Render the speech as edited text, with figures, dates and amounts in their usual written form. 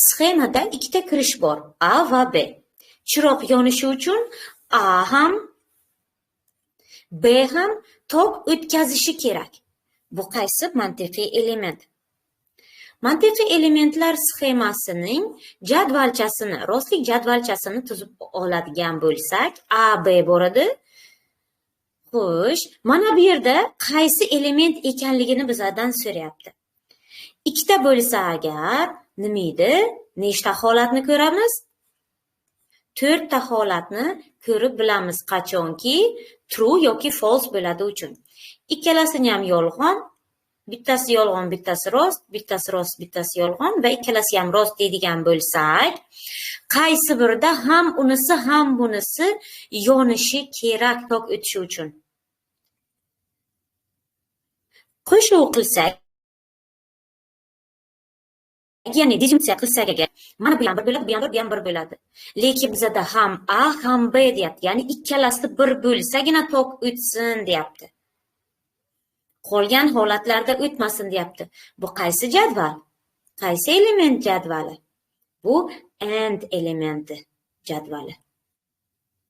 Sxemada ikkita kirish bor, A va B. Chiroq yonishi uchun A ham, B ham tok o'tkazishi kerak. Bu qaysi mantiqiy element? Mantiqiy elementlar sxemasining jadvalchasini, rostlik jadvalchasini tuzib oladigan bo'lsak, A, B bor edi. Xo'sh, mana bu yerda qaysi element ekanligini bizlardan so'rayapti. Ikkita bo'lsa agar, nima edi? Nechta holatni ko'ramiz? 4 ta holatni ko'rib bilamiz, qachonki true yoki false bo'ladi uchun. Ikkalasini ham yolg'on, bittasi yolg'on, bittasi rost, bittasi rost, bittasi yolg'on va ikkalasi ham rost deydigan bo'lsak, qaysi birida ham unisi, ham bunisi yonishi kerak tok o'tishi uchun? Qo'shuv qilsak, ya'ni disyunksiya qilsak agar, mana bu ham bir bo'ladi, bu ham bir, bu ham bir bo'ladi. Lekin bizada ham A, ham B deyapti. Ya'ni ikkalasi bir bo'lsagina tok o'tsin deyapti. Qolgan holatlarda o'tmasin deyapti. Bu qaysi jadval? Qaysi element jadvali? Bu AND elementi jadvali.